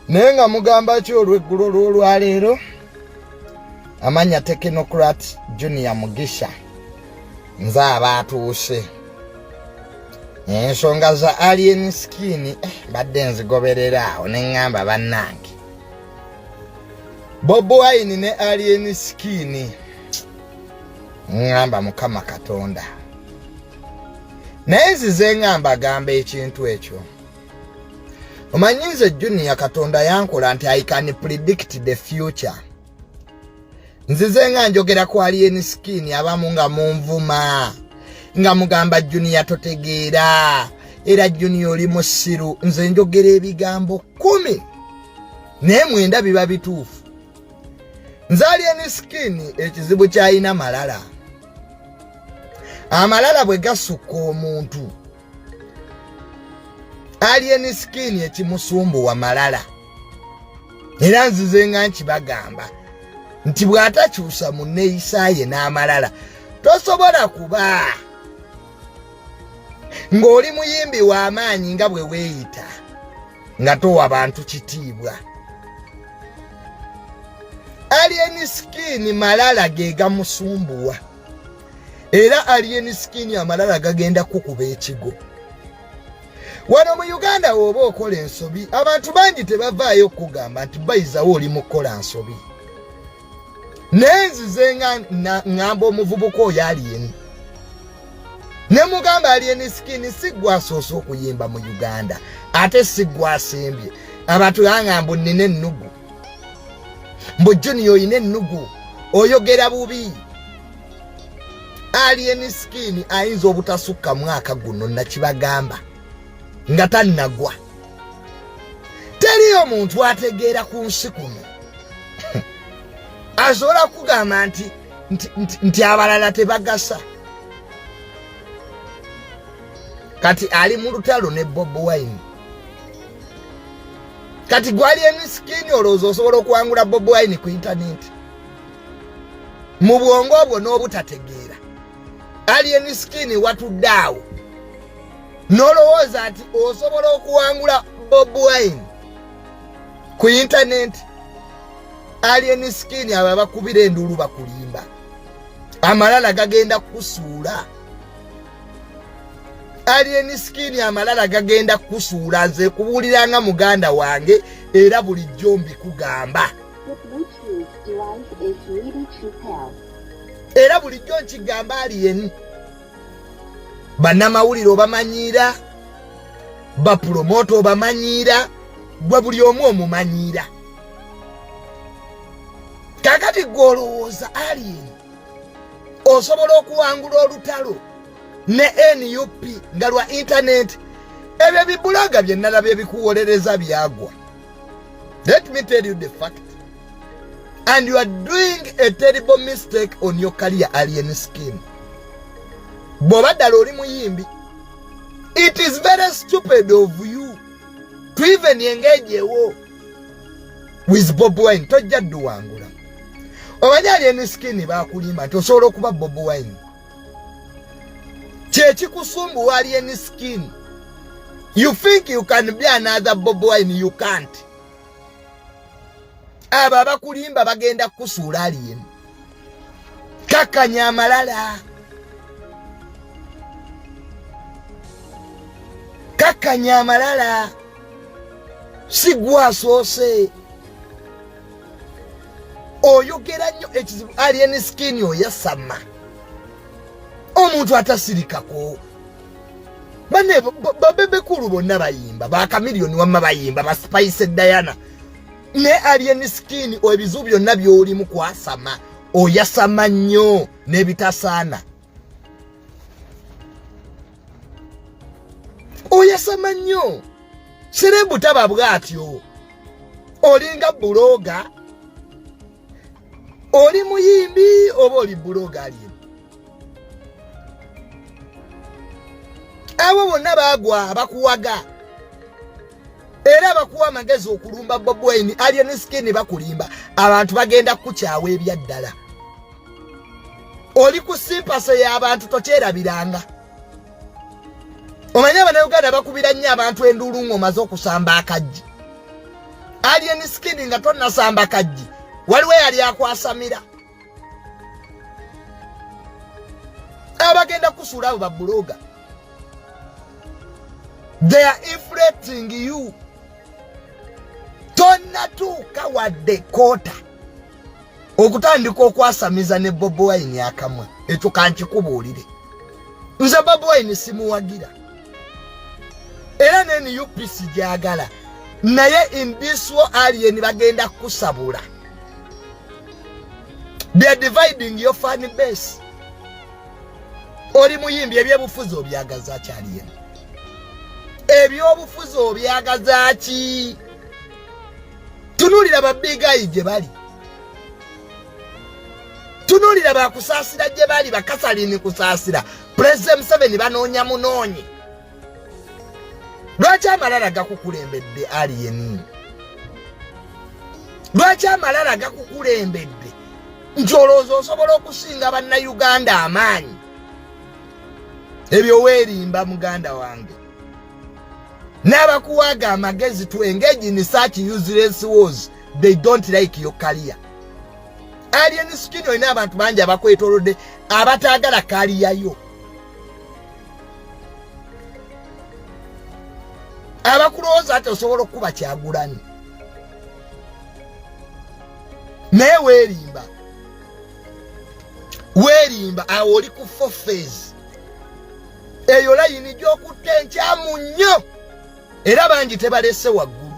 Naye nga mugamba ki olw'eggulo lw'olwaleero? Amanya Technocrat Junior Mugisha, nze aba atuuse. Ensonga za Alien Skin mbadde nzigoberera awo ne ŋŋamba bannange Bobi Wine ne Alien Skin, ŋŋamba Mukama Katonda. Naye nzize nga mbagamba ekintu ekyo. Omanyi nze Junior Katonda yankola nti I can predict the future. Nzize nga njogera ku Alien Skin, abamu nga munvuma nga mugamba Junior totegeera, era Junior oli musiru. Nze njogera ebigambo 10 naye 9 biba bituufu. Nze Alien Skin ekizibu kyalina malala. Amalala bwe gasukka omuntu, Alien Skin ekimusumbuwa malala. Era nzize nga nkibagamba nti bw'atakyusa mu nneeyisa ye n'amalala, tosobola kuba ng'oli muyimbi w'amaanyi nga bwe weeyita nga towa bantu kitiibwa. Alien Skin malala ge gamusumbuwa, era Alien Skin amalala gagenda kukuba ekigo. Wano mu Uganda woba okola ensobi, abantu bangi tebavaayo okugamba nti bayizawo oli mu kukola nsobi. Naye nzize nga ŋŋamba omuvubuka oyo Alien, ne mugamba Alien Skin si gwe asoose okuyimba mu Uganda, ate si gwe asembye. Abantu baŋŋamba nnina ennugu, mbu Junior oyina ennugu, oyogera bubi. Alien Skin ayinza obutasukka mwaka guno, nakibagamba nga tannagwa. Teriyo muntu ategeera ku nsi kuno asobola kugamba nti abalala tebagasa. Kati ali mu lutalo ne Bobi Wine. Kati gwe Alien Skin olowooza osobola okuwangula Bobi Wine ku intaneti mu bwongo obwo n'obutategeera? Alien Skin watudde awo n'olowooza nti osobola okuwangula Bobi Wine ku intaneti. Alien Skin abo abakubira enduulu bakulimba, amalala gagenda kukusuula. Alien Skin amalala gagenda kukusuula. Nze kubuulira nga muganda wange, era bulijjo mbikugamba. The Bluetooth device is ready to pair. Era bulijjo nkigamba Alien, bannamawulire obamanyiira, bapromoter obamanyiira, gwe buli omu omumanyiira. Kakati gwe olowooza Alien osobola okuwangula olutalo ne NUP nga lwa intaneti? Ebyo bibulaga bye nalabye bikuwolereza byagwa. Let me tell you the fact, and you are doing a terrible mistake on your career. Alien Skin, bw'oba ddala oli muyimbi, it is very stupid of you to even engage ewo with Bobi Wine. Tojja dduwangula. Omanyi Alien Skin bakulimba nti osobola okuba Bobi Wine. Kyekikusumbuwa Alien Skin, you think you can be another Bobi Wine. You can't. Abo abakulimba bagenda kukusuula. Alien, kakkanya amalala, kakkanya amalala. Si gwe asoose, oyogera nnyo. Ekizibu Alien Skin oyasama, omuntu atasirikako. Bane babebekulu bonna bayimba, bakamiliyoni wamma bayimba, ba Spice Diana ne Alien Skin. Ebizibu byonna by'olimu kwasama, oyasama nnyo n'ebitasaana, oyasama nnyo. Celeb taba bw'atyo. Olinga blogger. Oli muyimbi oba oli blogger? Alien, abo bonna baagwa abakuwaga era abakuwa amagezi okulumba Bobi Wine. Alien Skin bakulimba, abantu bagenda kukukyawa ebyaddala. Oli ku sympathy y'abantu, tokyerabiranga. Omanyi Abannayuganda bakubira nnyo abantu enduulu ng'omaze okusamba akajji. Alien skin nga tonnasamba kajji waliwo eyali akwasamira. Abagenda kusuula abo babuloga, they are inflating you. Tonnatuuka wadde koota okutandika okwasamiza ne Bobi Wine akamwa. Ekyo kankikubuulire, nze Bobi Wine simuwagira era ne NUP sigyagala, naye in this war alien bagenda kukusabula. They are dividing your fan base. Oli muyimbi, ebyobufuzi obyagaza ki alien? Ebyobufuzi obyagaza ki? Tunuulira babigayi gye bali, tunuulira bakusaasira gye bali, bakasalini kusaasira Pulezidenti Museveni banoonya munoonyi. Lwaki amalala gakukulembedde aliyeni? Lwaki amalala gakukulembedde nti olowooza osobola okusinga bannayuganda amaanyi? Ebyo weerimba muganda wange. N'abakuwaga amagezi to engage in such useless wars, they don't like your career. Alien skin, olina abantu bangi abakwetolodde abataagala career yo, abakulowooza nti osobola okukuba Kyagulanyi, naye weerimba, weerimba. Awo oli ku four phase, eyo layini gy'okutta enkyamu nnyo, era bangi tebalese waggulu.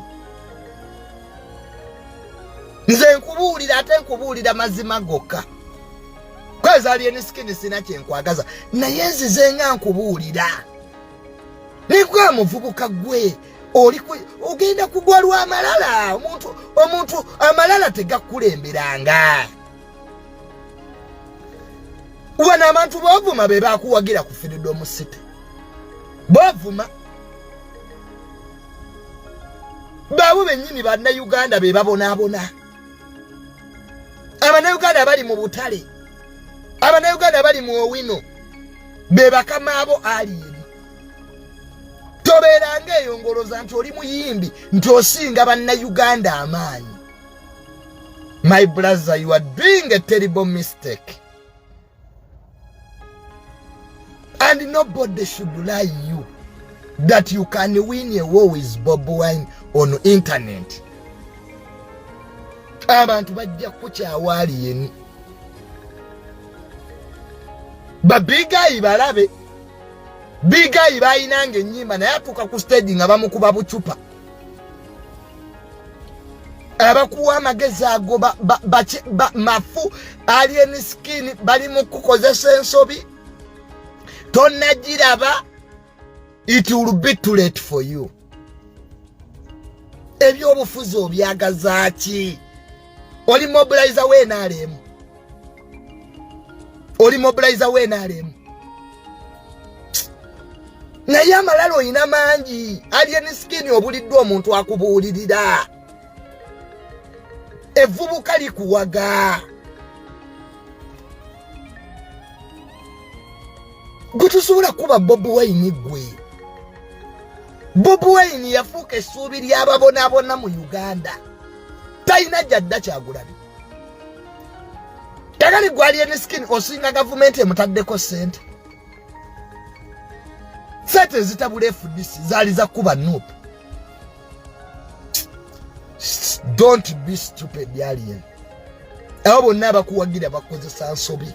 Nze nkubuulira, ate nkubuulira mazima gokka. Kweza alien skin, sina kyenkwagaza, naye nzize nga nkubuulira nigwe muvubuka gwe oli ogenda kugwa lw'amalala. Omuntu amalala tegakulemberanga. Wano abantu bovuma be bakuwagira ku Freedom City, bovuma baabo bennyini bannayuganda be babonaabona. Abannayuganda bali mu butale, abannayuganda bali mu Owino, be bakama abo. Alien, tobeeranga eyo ngoloza nti oli muyimbi nti osinga bannayuganda amaanyi. My brother, you are doing a terrible mistake and nobody should lie you that you can win a war with Bobi Wine on internet. Abantu bajja kukyawa alien. Babigayi balabe bigayi bayinanga enyimba, naye atuuka ku stage nga bamukuba bucupa. Abakuwa amagezi ago mafu. Alien skin, bali mu kukozesa ensobi tonnagiraba. It will be too late for you. Ebyobufuzi obyagaza ki? Oli mobilizer w'NRM, oli mobilizer w'NRM, naye amalala olina mangi. Alien skin, obuliddwa omuntu akubuulirira. Evvubuka likuwaga gwe, tosobola kuba Bobi Wine. Gwe Bobi Wine yafuuka essuubi ly'ababonaabona mu Uganda, talina gyadda. Kyagulabi tagali gwe alien skin osinga gavumenti emutaddeko ssente, sente ezitabula FDC zaali za kuba NUP. Don't be stupid, alien. Abo bonna abakuwagira bakozesa nsobi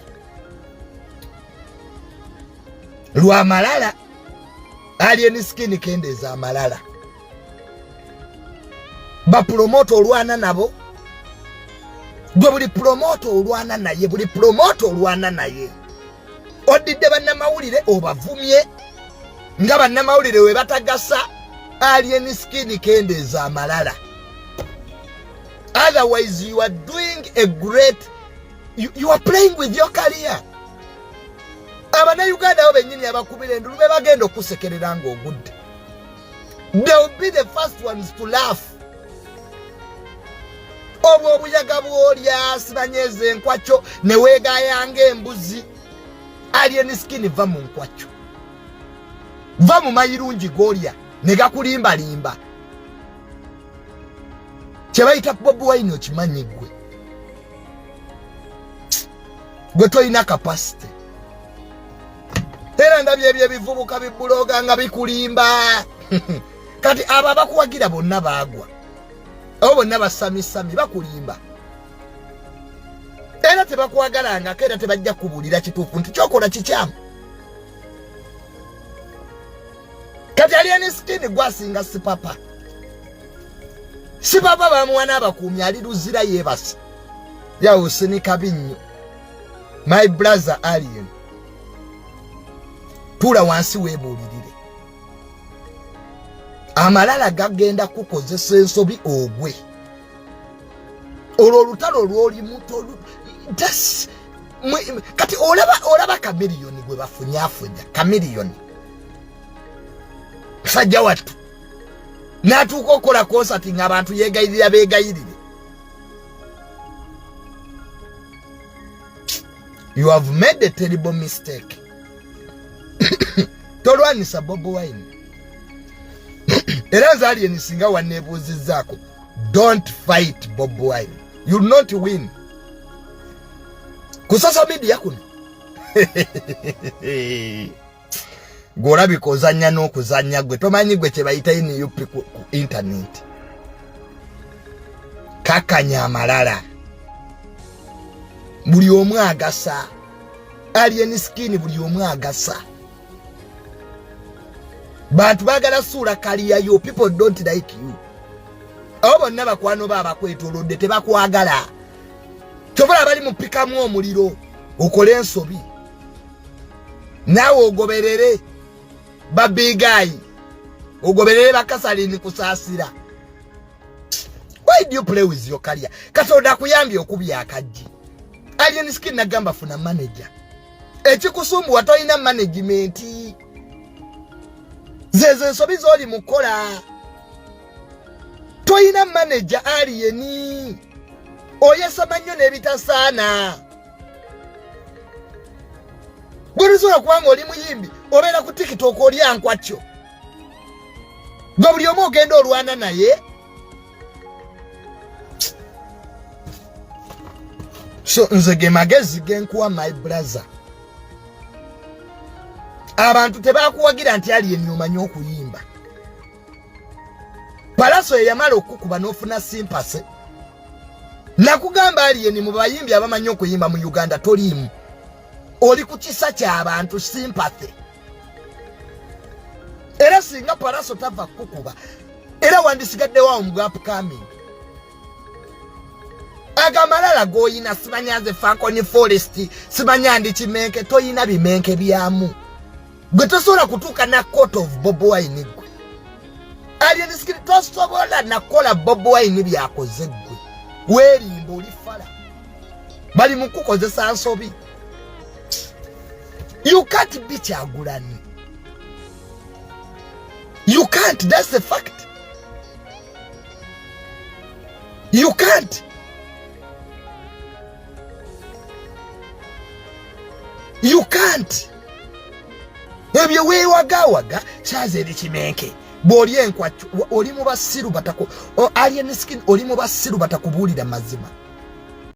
lwamalala. Alien skin, kendeeza amalala. Bapromoter olwana nabo, gwe buli promoter olwana naye, buli promoter olwana naye. Oddidde bannamawulire obavumye nga bannamawulire we batagasa. Alien skin, kendeeza amalala, otherwise you are doing a great you are playing with your career. Abannayuganda abo bennyini abakubira endulu be bagenda okusekerera ng'ogudde. They will be the first ones to laugh. Obwo obuyaga bw'olya sibanyeeza enkwakyo ne weegayanga embuzi. Alien skin, va mu nkwakyo, va mu mayirungi g'olya ne gakulimbalimba. Kyebayita Bobi Wine okimanyi gwe, gwe tolina capacity. Era ndabye ebyo ebivubuka bibuloga nga bikulimba. Kati abo abakuwagira bonna baagwa, abo bonna basamisami bakulimba, era tebakwagalangako, era tebajja kubuulira kituufu nti kyokola kikyamu. Kati Alien Skin gwasinga Sipapa. Sipapa bamuwa n'abakuumi, ali Luzira yeebase yawe osinika binnyo. My brother Alien, tuula wansi weebuulirire, amalala gagenda kukozesa ensobi ogwe. Olwo olutalo lwolimu kati olaba, olaba Kamiliyoni gwe bafunyafunya. Kamiliyoni musajja wattu n'atuuka okukola konsati ng'abantu yeegayirira beegayirire. You have made a terrible mistake. Tolwanisa Bobi Wine. Era nze Alien, singa waneebuuzizzaako, don't fight Bobi Wine, you'll not win ku social media kuno. Gweolabika ozanya n'okuzanya, gwe tomanyi gwe kyebayita NUP ku internet. Kakanya amalala, buli omu agasa. Alien Skin, buli omu agasa. Bantu bagala suula kaliyayo. People don't like you. Abo bonna bakwano ba abakwetolodde tebakwagala. Kyobola bali mupikamu omuliro okole ensobi, naawe ogoberere babigayi, ogoberere bakasalini kusaasira. Why do you play with your career? Katonda akuyambye okubya akajji. Alien Skin, nagamba funa manager. Ekikusumbuwa tolina management. Zezo ensobi z'oli mukola, tolina manager. Alien, oyesama nnyo n'ebitasaana. Gwe tosobola kubanga oli muyimbi, obeera ku TikTok oli ankwatyo. Gwe buli omu ogenda olwana naye. So nze ge magezi genkuwa, my brother. Abantu tebakuwagira nti Alien omanyi okuyimba. Palaso eyamala okukuba n'ofuna sympathy. Nakugamba Alien, mu bayimbi abamanyi okuyimba mu Uganda toliimu. Oli ku kisa ky'abantu, sympathy. Era singa Palaso tava kukuba, era wandisigaddewo mu upcoming. Agamalala goyina, simanya nze Falcon Forest, simanya ndi kimenke. Toyina bimenke byamu. Gwe tosobola kutuuka na court of Bobi Wine. Gwe Alien Skin, tosobola nakola Bobi Wine byakoze. Gwe weerimba, oli fala, bali mu kukozesa nsobi. You can't be Kyagulani, you can't. That's the fact, you can't. You can't. Ebyo weewagawaga kyaza eri kimenke. Bw'oli enkwaccu, oli mu basiru batako. Alien Skin, oli mu basiru batakubuulira mazima.